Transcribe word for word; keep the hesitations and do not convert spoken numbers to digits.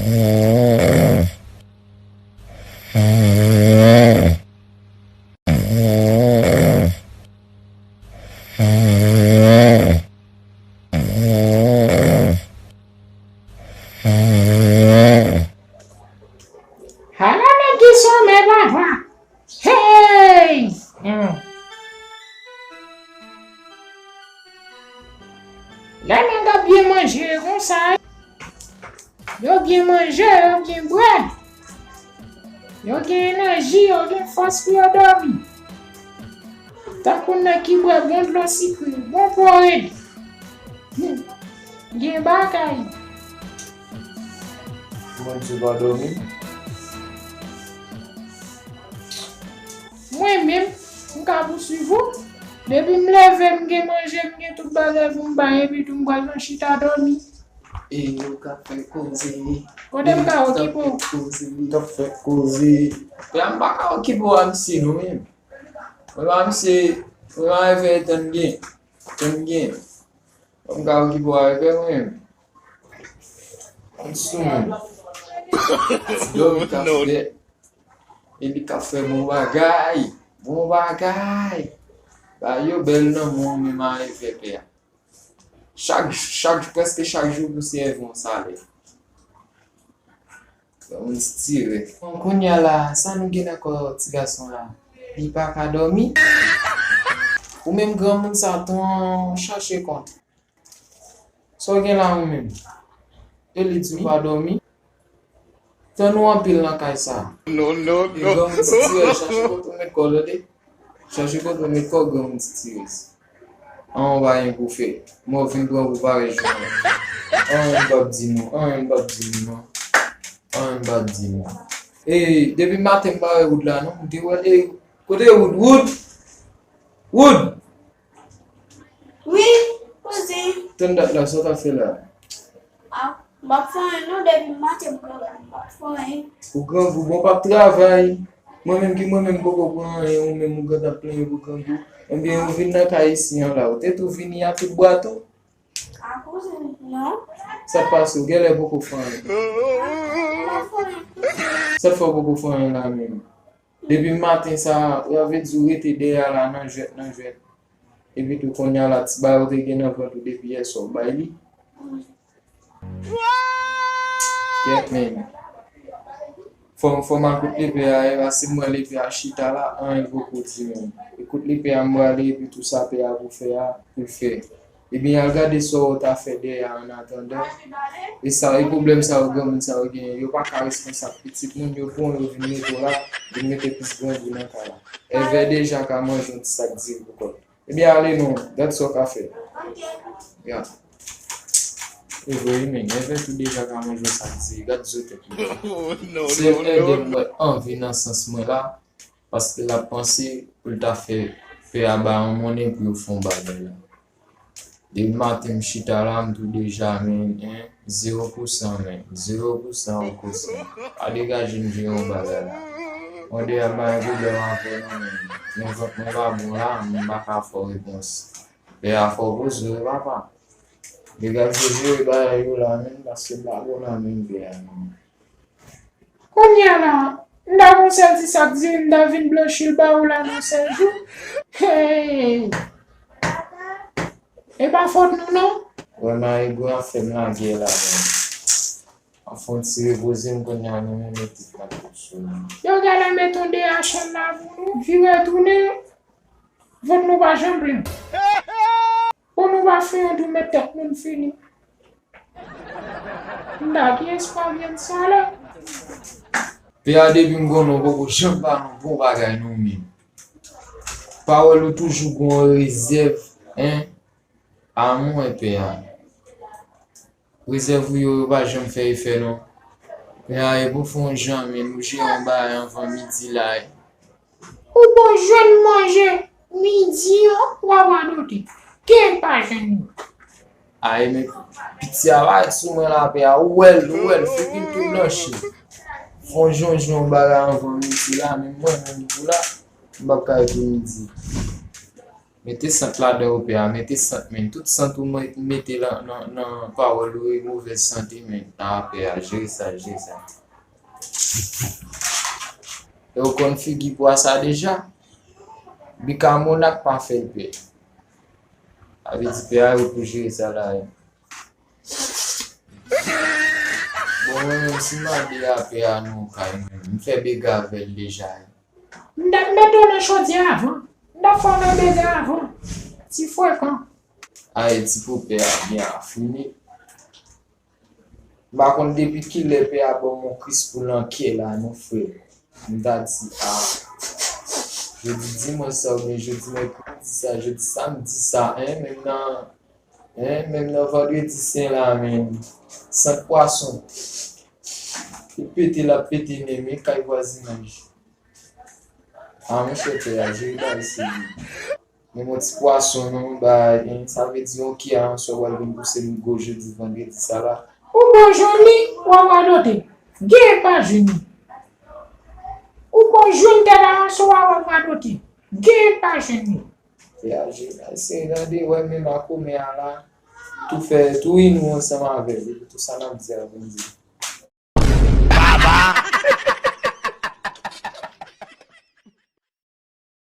Ala nèg ki sonmen papa. Hey! Hmm. Lè nèg ap byen manje konsa, yo byen manje, yo byen bwè, yo gen enèji, yo gen fòs pou yo dòmi. Tankou nèg ki bwè bon dlo sikre, bon pòredi. Hmm. Gen bagay. Bondye pa dòmi. Mwen menm, m ka pouswiv ou. Depi m leve, m gen manje, m gen tout bagay pou m bay, epi tou m pral nan chita dòmi. E yo k ap fè koze. Kote m ka okipe w? Yo k ap fè koze. Frè m pa ka okipe w a misye non menm. Mwen pa misye, mwen pa evè tann gen. Tann gen. Mwen pa ka okipe w a evè mwen menm. Konn sou moun. Ti dòmi k ap fè. E li k ap fè bon bagay. Bon bagay. Bagay yo bèl nan men w menm a evè pè a. Chak, chak, prèske chak jou pou sèvi yon salè. Yon moun ti tire. Bon, kounye a la, sa nou gen ankò ti gason la? Li pa ka dòmi? Ou menm granmoun sa, ton chache kont. Sa w gen la ou menm? E li di w pa dòmi? Tann ou anpil nan kay sa. Non, non, non. E granmoun ti tire, chache kote w met kò w, tande? Chache kote w met kò w, granmoun ti tire. An, w pa gen pou fè. Mwen vin pran pou parèy jounen. Anyen m p ap di nou, anyen m p ap di nou non. Anyen m p ap di nou. E, depi maten m pa wè Wood la non, m te wè l. E, kote Wood? Wood! Wood! Wi, kouzen. Tann dat la, sa w t ap fè la? A, m p ap fè anyen non, depi maten m kanpe, m p ap fè anyen. Ou grangou, bon, w p ap travay. Mwen menm ki mwen menm m poko pran anyen, ou menm ou gentan plenyen pou grangou. Ebyen, ou vin nan kay isi an la, ou te tou vini a tout bwa tou? A, kouzen, non. Sa k pase, ou genlè poko fè anyen? M p ap fè anyen. Sa k fè w poko fè anyen la menm? Depi maten sa, sa vle di ou rete dèyè a la nan jwèt, nan jwèt. Epi tou kounye a la, ti bagay ou te gen nan vant ou depi yèswa, ou bay li? Kèt men. Fò, fò m al kout lepè a, e pa si m wè lepè a chita la, anyen poko di menm. E kout lepè a m prale, epi tou sa pè a pou fè a, pou l fè. Ebyen, al gade sa w ta fè dèyè a annatandan. E sa, e pwoblèm sa yo granmoun sa yo genyen, yo pa ka responsab pitit moun, yo pran w, yo vin mete w la, vin mete plis grangou nan kay la. Èvè deja ka manje yon ti sak diri pou kò l. Ebyen, ale non, gad sa w ka fè. Ya. E vre wi, men, Èvè tou deja ka manje yon sak diri, gad zo tèt li. Se Èvè m wè anvi nan sans mwen la. Paske l ap panse pou l ta fè pè a bay yon monnen pou yo fè yon bagay la. Depi maten m chita la, m tou deja, men, en, zewo pou san, men, zewo pou san ou kosin. Pa degaje m jere yon bagay la. Mwen deja m pa gen pwoblèm avè w non, men, men vant mwen pa bon la, m pa ka fè w repons. Pè a fè w poze w wi papa. Degaje w jere bagay yo la, men, paske m pa bon nan men pè a non. Kounye a la, m ta gon sèl ti sak diri, m ta vin blanchi l ba ou la nan sèl jou. Hey! E pa fòt nou non. Wè, Marigo ap fè m lagè la, men. Ap fè yon ti repoze m kounye a, nou menm met tout la sou nou. Yo genlè met yon D H L la pou nou, vire tounen, vant nou pa janm plen. Pou nou pa fè yon tou met tèt moun fini. M ta gen espwa vyann sa la. Pè a depi m konnen w poko janm pa nan bon bagay non menm. Pawòl ou toujou gon rezèv, en, a mwen pè a. Rezèv ou yo, yo pa janm fè efè non. Pè a, e pou fè yon jan men nou jere yon bagay anvan midi la. Ou bon jwenn manje midi an, w ap radote. Gen pa jwenn yo. Ay, men piti a pa sou mwen la, pè a, ou wè l, ou wè l, figi l tou blanchi. Fon jonjon bagay anvan midi la, men mwen menm tou la, m p ap ka rete midi. Mete sant ladan yo, pè a, mete sant, men. Tout sant ou mete nan, nan, nan pawòl ou, e movèz sante, men. A, pè a, jere sa, jere sa. E ou konn figi pwa sa deja? Bikamonak pa fè l, pè. Sa vle di, pè a, yo pou jere sa la, wi. Bon, mwen menm, si m ale apre a nan kay mwen, m fè bega avè l deja. M t ap mete w nan chodyè avan. M t ap fè w nan bega avan. Ti frekan. Ay, ti poupè a byen afini. M pa konn depi kilè pè a ban m yon kris pou l an kè la, non, frè. M ta di, a, jodi dimanch sa oubyen jodi mèkredi sa, jodi samdi sa, en, menm nan, en, menm nan vandredi sen la, men, sant pwason. Li pete, l ap pete menm, e kay vwazinaj. A, monchè, pè a, jere bagay serye. Men yon ti pwason, non, bay, en, sa vle di, ok, a, answè, w al vin pouse m gwo jodi, vandredi sa la. Ou bon jwenn li, w a radote. Gen pa jwenn li. Ou bon jwenn tèt a, answè, w a radote. Gen pa jwenn li. Pè a, jere bagay serye, gade, wè, men makomè a la. Tou fè, tou ri nou ansanm avè l, epi tou sa n ap di a, Bondye.